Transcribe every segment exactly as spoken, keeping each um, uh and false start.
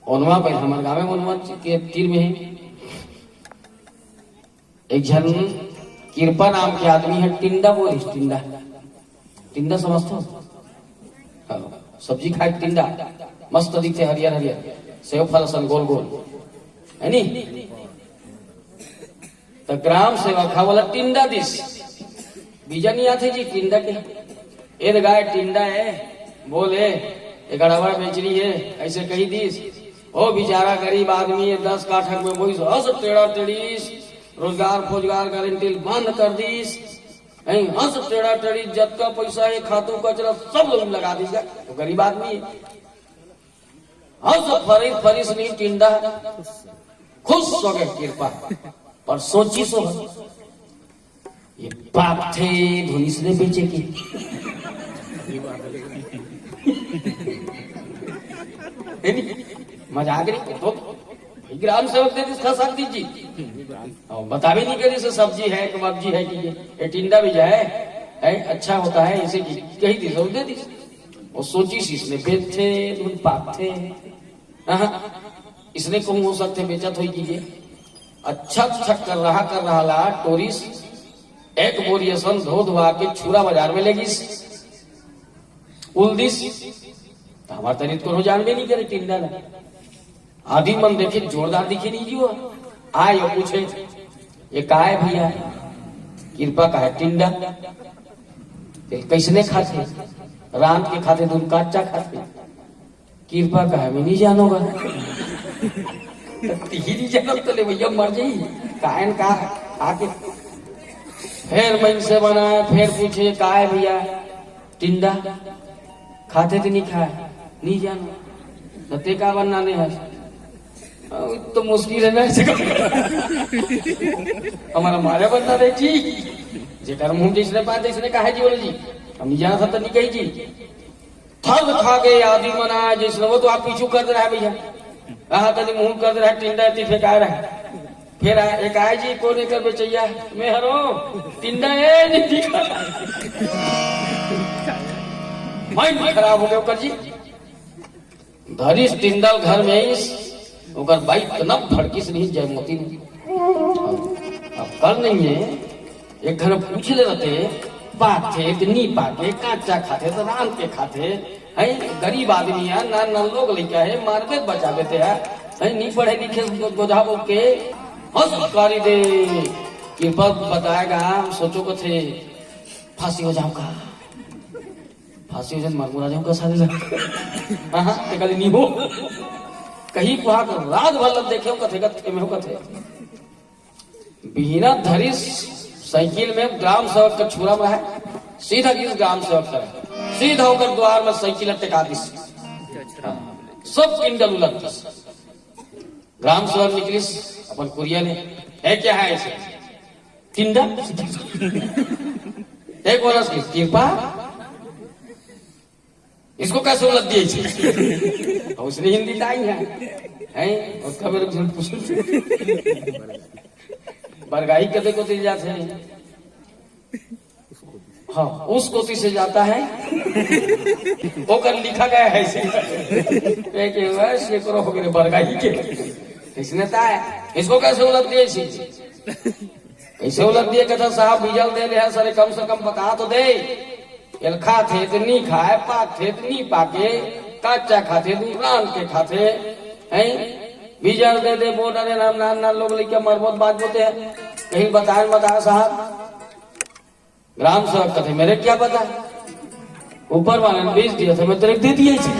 ओनवा पहिली हमर गाँव में, ओनवा के तीर में हे। एक झन किरपा नाम के आदमी हे, टिंडा बोलिस, टिंडा। टिंडा समझथो? हाँ, सब्जी खाए के टिंडा, मस्त दिखथे, हरियर हरियर, सेव फल असन गोल गोल, है नी? त ग्राम सेवक हा ओला टिंडा दिस। बीजा नइ आथे जी टिंडा के। ए रे गाय टिंडा हे, बोल ए, ए गड़वा बेचनी हे, अइसे कहि दिस। ओ बिचारा गरीब आदमी हे, दस काठक में बोइस, हस टेड़ा टेड़ीस, रोजगार फोजगार गारंटी बंद कर दिस। हैं, हस टेड़ा टेड़ीस, जतका पइसा हे खातू कचरा सब लोग लगा दिस। तो गरीब आदमी हे। हस फरिस फरिस नी टिंडा, खुश होगे किरपा, पर सोचिस ओ, ये पाप थे धुनिस ने बेचे के। है नी? मजाक नहीं, तो भाई ग्राम सेवक दे दिस, खा सकती जी। और बताबे नहीं करिस सब्जी हे, कबाबजी हे कि ये, ये टिंडा भी जाए, है, अच्छा होता है, इसे कि, कहि दिस, दे दिस। ओ सोचिस इसने बेचथे धुन पाथे। हाँ, इसने कहूँ हो सकथे बेचत होही कि ये अच्छा अच्छा कर रहा, कर रहा ला टोरिस, एक बोरी असन धो धुआ के छुरा बाजार में ले गिस, उल दिस। त हमर तरी त कोनो जानबे नहीं करे टिंडा ला। आदमी मन देखे जोरदार दिखे नहीं जी ओ। आए ओ पूछे, ये का हे भइया? किरपा का हे टिंडा? ते कइसने खाथे? रांध के खाथे, धुन कच्चा खाथे? किरपा का हे, मैं नहीं जानोगा। तिही नहीं जानो त ले भइया मर जाही। कायन का आके फेर मन से बनाए, फेर पूछे, का हे भइया? टिंडा खाथे ते नहीं खाए, नहीं जानो। त ते का बनना नहीं हे? अ, तो मुश्किल हे ना, ऐसे का। हमर मारे बनना नहीं जी। जेकर मुंह जइसने पाए, तइसने कहे जी, बोले जी। हम नहीं जानत हन, त नहीं कही जी। थल खा के आदमी मन आए, जइसने ओ तो आप पीछू कर दे रहा हे भइया। कहा तनी मुंह कर दे रहा हे, टिंडा ती फेंका रहा हे। फेर आ, एक आए जी, कोन एकर बेचइया? मैं हरों, टिंडा ए, नहीं दिखा। माइंड खराब होगे ओकर जी। धरिस टिंडा ल घर में आइस, ओकर बाई इतना भड़किस नहीं जयमती ने। अब कर नहीं हे, एक घर पूछ ले रहते, पाथे त नी पाके, काचा खाथे त रांध के खाथे, हैं? गरीब आदमी हे, नान नान लोग लइका हे, मारबे त बचाबे ते हे, हैं? नी पढ़े लिखे गोझा बोल के हंस कारी दे। किरपा बताएगा, हम सोचो कथे, फांसी हो जाऊंगा, फांसी हो जाए, मरमुरा जाऊंगा साले ला। हाँ, हाँ, ते काली नी हो। कहीं कुहा कर रात भर लग देखे हो कथे, कथे में हो कथे। बिहना धरिस साइकिल में ग्राम सेवक का छुरा में हे, सीधा गिस ग्राम सेवक का, सीधा ओकर द्वार में साइकिल टेका दिस। हाँ, सब टिंडा ल उलद दिस। ग्राम सेवक निकलिस अपन कुरिया ले, "ए, क्या हे अइसे?" "टिंडा।" एक बोलस कि, "किरपा।" इसको कैसे उलद दिए छे? और उसने हिंदी लाई है, हैं? उसका मेरे को पूछ, बरगाही कते कोती जाथे? हाँ, उस कोती से जाता है। ओकर लिखा गया है ऐसे। एक ये हुआ, सैकड़ों हो गए बरगाही के। इसने तय, इसको कैसे उलद दिए छे? कइसे उलद दिए? कहता, "साहब, बीजा ल दे ले हे, सारे कम से कम बता तो दे। एला खाथे त नी खाए, पाकथे त नी पाके, कच्चा खाथे त रांध के खाथे, हैं? बीजा ल दे दे, बोल डारे नाम, नान नान लोग लइका मरबो त बाँचबो ते हे। कहीं बताए न बताए साहब।" ग्राम सेवक कथे, "मेरे क्या पता, ऊपर वाले ने बेच दिया था, मैं तेरे को दे दिया इसे।"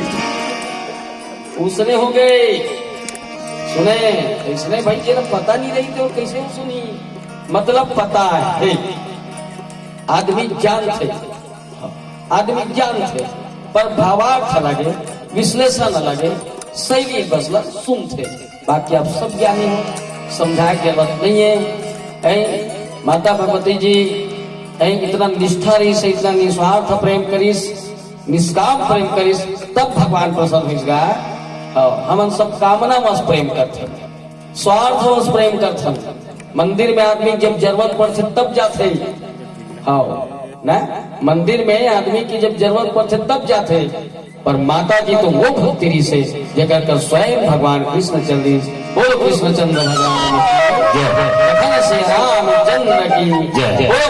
उसने हो गए। सुने, इसने भाई, ये तो पता नहीं रही तो कैसे हो सुनी? मतलब पता है, आदमी जानथे, आदमी जानथे, पर भावार्थ अलग है, विश्लेषण अलग है, शैली बस ला सुनथे। बाकी आप सब ज्ञानी हो, समझाए के जरूरत नहीं है। ऐ माता भगवती जी, ऐ इतना निष्ठा रहिस, इतना निस्वार्थ प्रेम करिस, निष्काम प्रेम करिस, तब भगवान प्रसन्न होइस गा। हाँ, हमन सब कामना वश प्रेम करथन, स्वार्थ वश प्रेम करथन। मंदिर में आदमी जब जरूरत पड़थे तब जाथे। हाँ, ना? मंदिर में आदमी की जब जरूरत पड़थे तब जाथे। पर माता जी तो वो भक्ति रहिस हे, जेकर कर स्वयं भगवान कृष्ण चल दिस। बोलो कृष्णचंद्र भगवान की जय। कथा से रामचंद्र की जय। बोलो